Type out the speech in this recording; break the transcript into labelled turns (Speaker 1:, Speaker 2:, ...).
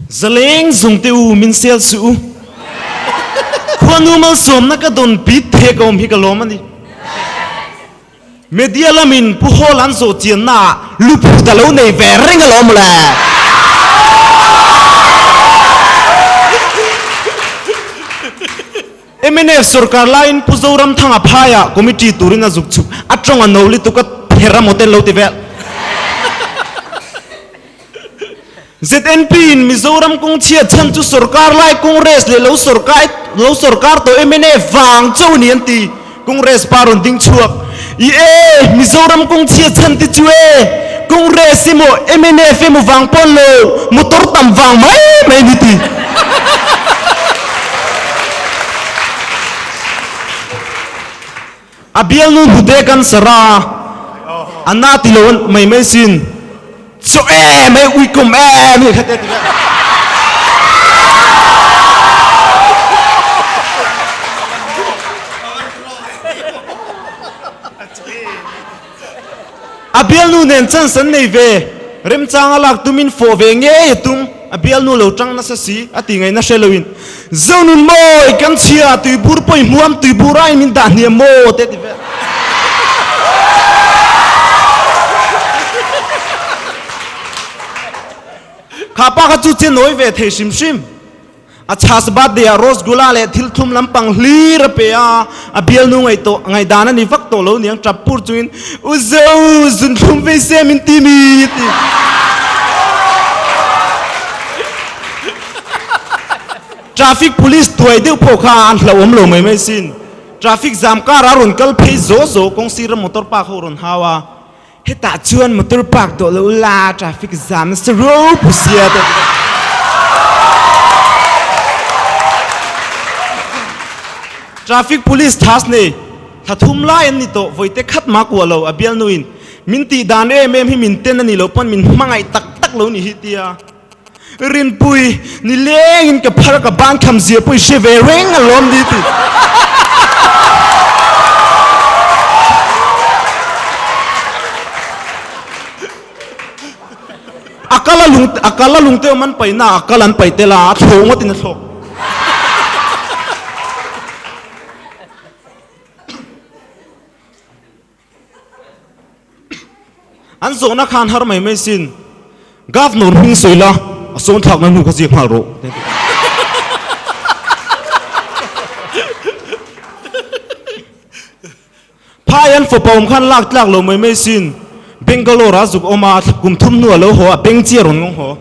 Speaker 1: Zaleng zung te u min sel suh u. Khuanu malsawmna ka dawn pit the ka awm hi ka lawm a ni. Media lamin Pu Hall an zawh chianna ah luphut a lo nei ve reng alawm le. Mnf sorkar laiin Pu Zoramthanga phaiah committee turin a zuk chhuk a tawng a no lutuk a pher a maw te lo ti vel. ZNP in Mizoram kawng chhiat chhan chu sorkar lai Congress leh lo sorkar lo sorkar tawh mnf vang chauh a ni an ti. Congress pa rawn ding chhuak i e Mizoram kawng chhiat chhan te chu e Congress emaw mnf emaw vang pawn lo motor tam vang mai mai a ni ti. A bialnu hnute cancer a a na ti lo mai mai sin chaw em e uikum em hi kha te ti vel. A bialnu nen chance an nei ve remchang a lak tumin fawh ve ngei a tum a bialnu lo tang nasa si a ti ngaihna hre loin Zonun mawi kan chhia tuibur pawi hmuam tuibur aiin min dah hniam maw te ti vel. Kha pa kha chu che nawi ve thei hrim hrim. A chhas birthday ah Rosgula leh thil thlum lampang hlir a pe a, a bialnu ngaih ngaihdan a ni vak tawh lo niang tap pur chungin U Zo zun thlum vei se min ti mi a ti. Traffic police tuai deuh pawh kha an hlauhawm lo mai mai sin. Traffic jam kar a rawn kal phei zaw zaw kawng sira motor park ho rawn hau a, hetah chuan motor park tawh lo la traffic jam nasa ropui sia te a ti a. Traffic police thas nei thla thum lai an ni tawh vawite khat mah kuah lo a bialnuin min tih dan em em hi min ten a ni lo pawn min hmangaih tak tak lo ni hi tia. Rinpui, ni lengin ka phar ka ban kham zia pawh i hre ve reng alawm ni ti. A kal a lung a kal a lungte awm an paih na a kal an paih tel a, a thlawh ngawtin a thlawk. An zawhna khan har mai mai sin. Governor hming sawi la, a sawn thlakna hnu kha ziak nghal rawh. Phai an fawpa awm khan lak tlak lo mai mai sin. Bangalore a zuk awm a, kum thum hnu a lo haw a, beng chiah rawn ngawng haw.